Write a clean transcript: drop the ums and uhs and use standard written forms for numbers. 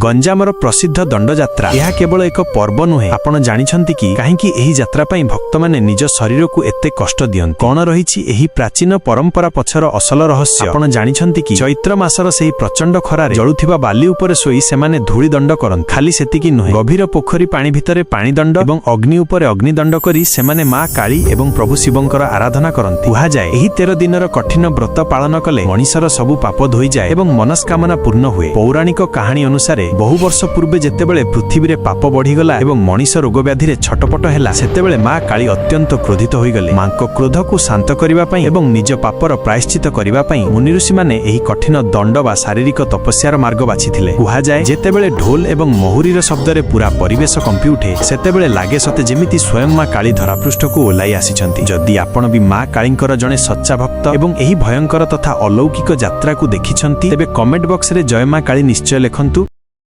ଗଞ୍ଜାମର ପ୍ରସିଦ୍ଧ ଦଣ୍ଡଯାତ୍ରା ଏହା କେବଳ ଏକ ପର୍ବ ନୁହେଁ। ଆପଣ ଜାଣିଛନ୍ତି କି କାହିଁକି ଏହି ଯାତ୍ରା ପାଇଁ ଭକ୍ତମାନେ ନିଜ ଶରୀରକୁ ଏତେ କଷ୍ଟ ଦିଅନ୍ତି? କଣ ରହିଛି ଏହି ପ୍ରାଚୀନ ପରମ୍ପରା ପଛର ଅସଲ ରହସ୍ୟ? ଆପଣ ଜାଣିଛନ୍ତି କି ଚୈତ୍ର ମାସର ସେହି ପ୍ରଚଣ୍ଡ ଖରାରେ ଜଳୁଥିବା ବାଲି ଉପରେ ଶୋଇ ସେମାନେ ଧୂଳି ଦଣ୍ଡ କରନ୍ତି? ଖାଲି ସେତିକି ନୁହେଁ, ଗଭୀର ପୋଖରୀ ପାଣି ଭିତରେ ପାଣି ଦଣ୍ଡ ଏବଂ ଅଗ୍ନି ଉପରେ ଅଗ୍ନି ଦଣ୍ଡ କରି ସେମାନେ ମା କାଳୀ ଏବଂ ପ୍ରଭୁ ଶିବଙ୍କର ଆରାଧନା କରନ୍ତି। କୁହାଯାଏ, ଏହି 13 ଦିନର କଠିନ ବ୍ରତ ପାଳନ କଲେ ମଣିଷର ସବୁ ପାପ ଧୋଇଯାଏ ଏବଂ ମନସ୍କାମନା ପୂର୍ଣ୍ଣ ହୁଏ। ପୌରାଣିକ କାହାଣୀ ଅନୁସାରେ, ବହୁ ବର୍ଷ ପୂର୍ବେ ଯେତେବେଳେ ପୃଥିବୀରେ ପାପ ବଢିଗଲା ଏବଂ ମଣିଷ ରୋଗବ୍ୟାଧିରେ ଛଟପଟ ହେଲା, ସେତେବେଳେ ମା କାଳୀ ଅତ୍ୟନ୍ତ କ୍ରୋଧିତ ହୋଇଗଲେ। ମାଙ୍କ କ୍ରୋଧକୁ ଶାନ୍ତ କରିବା ପାଇଁ ଏବଂ ନିଜ ପାପର ପ୍ରାୟଶ୍ଚିତ କରିବା ପାଇଁ ମୁନିଋଷିମାନେ ଏହି କଠିନ ଦଣ୍ଡ ବା ଶାରୀରିକ ତପସ୍ୟାର ମାର୍ଗ ବାଛିଥିଲେ। କୁହାଯାଏ, ଯେତେବେଳେ ଢୋଲ ଏବଂ ମହୁରୀର ଶବ୍ଦରେ ପୁରା ପରିବେଶ କମ୍ପି ଉଠେ, ସେତେବେଳେ ଲାଗେ ସତେ ଯେମିତି ସ୍ୱୟଂ ମା କାଳୀ ଧରାପୃଷ୍ଠକୁ ଓହ୍ଲାଇ ଆସିଛନ୍ତି। ଯଦି ଆପଣ ବି ମା କାଳୀଙ୍କର ଜଣେ ସଚ୍ଚା ଭକ୍ତ ଏବଂ ଏହି ଭୟଙ୍କର ତଥା ଅଲୌକିକ ଯାତ୍ରାକୁ ଦେଖିଛନ୍ତି, ତେବେ କମେଣ୍ଟ ବକ୍ସରେ ଜୟ ମା କାଳୀ ନିଶ୍ଚୟ ଲେଖନ୍ତୁ।